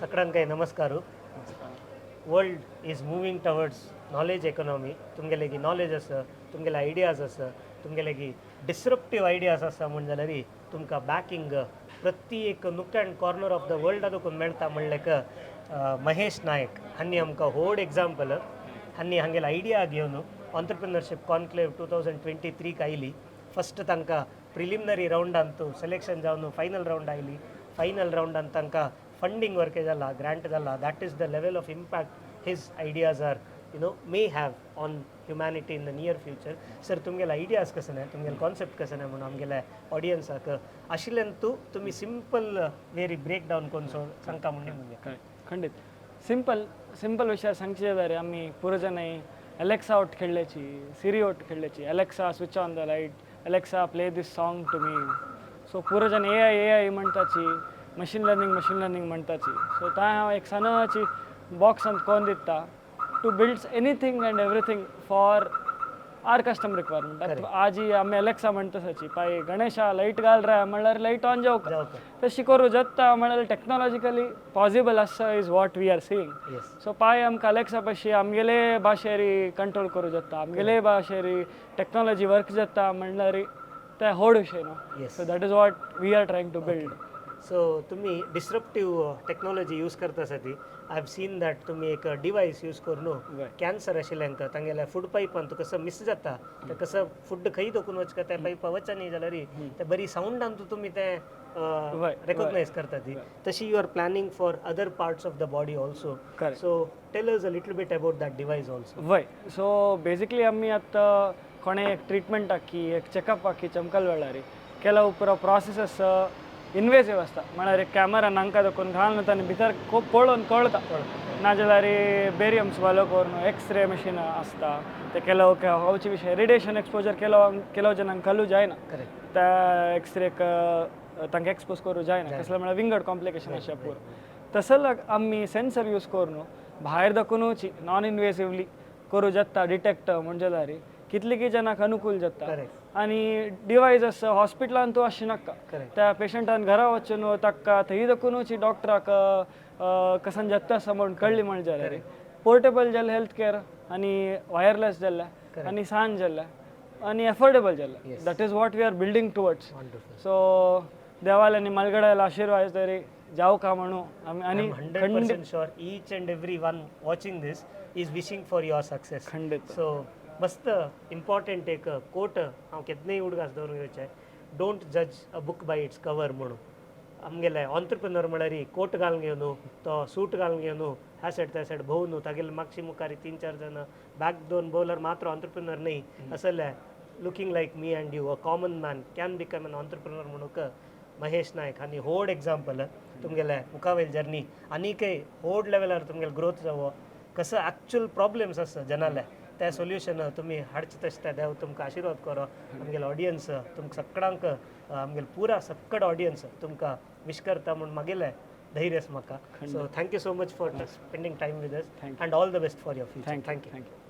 सगळ्यांकाय नमस्कार. World is moving towards knowledge economy. तुमगेले knowledge आसा, तुमगेले आयडियाज आसा, तुमगेले डिसरप्टीव आयडियाज आसा म्हूण जाल्यार तुमकां बॅकिंग प्रति एक nook and corner of the वर्ल्डा देखून मेळटा म्हणल्याक महेश नायक हांणी आमकां व्हड एग्जाम्पल. हांणी हांगेले आयडिया घेवन ऑन्टरप्रिनरशीप कॉन्क्लेव 2023क आयली. फस्ट तांकां प्रिलिमिनरी रावंडांत सिलेक्शन जावन फायनल रावंड आयली. फायनल रावंडान तांकां फंडींग वर्क जाला, ग्रांट जाला. That is the level of impact his ideas are may have on humanity in the near future. Sir, तुमगेले आयडियाज कसं नाही, तुमगेले कॉन्सेप्ट कसं नाही म्हणून आमगेले ऑडियन्साक आशिल्ल्यान तूं तुमी सिंपल वेरी ब्रेक डावन करून सांगता म्हणून मुगे. करेक्ट, खंडीत. सिंपल सिंपल विषय सांगचे जाल्यार आमी पुरो अलेक्सा ಒಟ್ಟು खेळल्याची, सिरी ಒಟ್ಟು खेळल्याची. "Alexa, switch on the light. Alexa, play this song to me." So पुरो जण एआय एआय म्हणटाची, मशीन लर्निंग मशीन लर्निंग म्हणटाची. सो तांय हांव एक सणाची बॉक्सांत कोन दिता to builds anything and everything for our custom requirement. आजी आमी अलेक्सा म्हणतसाची, पाय गणेशा लायट घाल रे म्हणल्यार लायट ऑन जावका. जावका. तशी करूं जाता म्हळ्यार टॅक्नॉलॉजिकली पॉसिबल आसा is what we are seeing. So पाय आमकां अलेक्सा पशी आमगेले भाशेरी कंट्रोल करूं जाता, आमगेले भाशेरी टॅक्नॉलॉजी वर्क जाता म्हणल्यार ते व्हड विशय न्हू. So that is what we are trying to build. So तुम्ही डिसरप्टीव टेक्नॉलॉजी यूज करता आसा ती. I have seen that तुमी एक डिवायस यूज करून कॅन्सर आशिल्ल्यांक तांगेल्या फूड पायपान कसो मिस जाता, ते कसं फूड खंय दोकून वचका, त्या पायपा वचनी जाल्यार ते बरी सावंडान तुमी ते रेकॉग्नायज करता ती. तशी you are planning for other parts of the body also. Correct. So tell us a little bit about that device also. वय, सो बेसिकली आमी आतां कोणे एक ट्रिटमेंटाक की एक चॅकअपाक की चमकल वेळार ಕೆಲವು ಪೂರ ಪ್ರಾಸೆಸಸ್ ಇನ್ವೇಸಿವ್ आसता. म्हळ्यार एक कॅमेरा नांका दाखोवन घालून ताणें भितर पळोवन कळटा. नाजाल्यार बेरियम स्वालो करून एक्सरे मशीन आसता. ते ಕೆಲವು हावचे विशय रेडिएशन एक्सपोजर ಕೆಲವು ಕೆಲವು जनांक घालू जायना. त्या एक्सरेक तांकां एक्सपोज करूं जायना. कसलें म्हळ्यार विंगड कॉम्प्लिकेशन अशें पुरो. तसो आमी सेन्सर यूज करून भायर दाखोवनूच नॉन इनवेसिवली करूं जाता डिटेक्ट. म्हणजे जाल्यार कितली जनांक अनुकूल जाता. आनी डिवायस हॉस्पिटलान तूं अशें नाका. त्या पेशंटान घरा वचून ताका थंय दाखोवनूच डॉक्टराक कसन जाता आसा म्हूण कळ्ळी म्हण जाल्यार पोर्टेबल जालें हेल्थ केअर आनी वायरलेस जाल्लें आनी सान जाल्लें आनी एफोर्डेबल जाल्लें. That is what we are building towards. Wonderful. So देवाले आनी मलगड्याला आशीर्वाद तरी जावका म्हणू आमी आनी 100% sure each and every one watching this is wishing for your success. खंडीत. सो मस्त इम्पॉर्टंट एक कोट हांव केन्नाय उडगास दवरूंक येवचें, "Don't judge a book by its cover" म्हणून. आमगेले ऑन्टरप्रिनर म्हळ्यार कोट घालून घेवन, तो सूट घालून घेवन, ह्या सायड त्या सायड भोंवन, तागेले मागशी मुखार तीन चार जाण बॅक दोन भोंवल्यार मात्र ऑन्टरप्रिनर न्ही. असले looking like me and you, a common man can become an entrepreneur म्हणूक Mahesh Naik हांणी व्हड एग्जाम्पल. तुमगेले मुखावेल जर्नी आनीकय व्हड लेवलार तुमगेले ग्रोथ जावो. कसं ॲक्च्युअल प्रॉब्लेम्स आसा जनाले, त्या सोल्युशन तुमी हाडचे तशें त्या देव तुमकां आशिर्वाद करो. आमगेले ऑडियन्स तुमकां सगळ्यांक, आमगेले पुरा सक्कड ऑडियन्स तुमकां विश करता म्हूण मागेलें धैर्य आसा म्हाका. So thank you so much for spending time with us Thank and all the best for your future. Thank. Thank you. Thank you.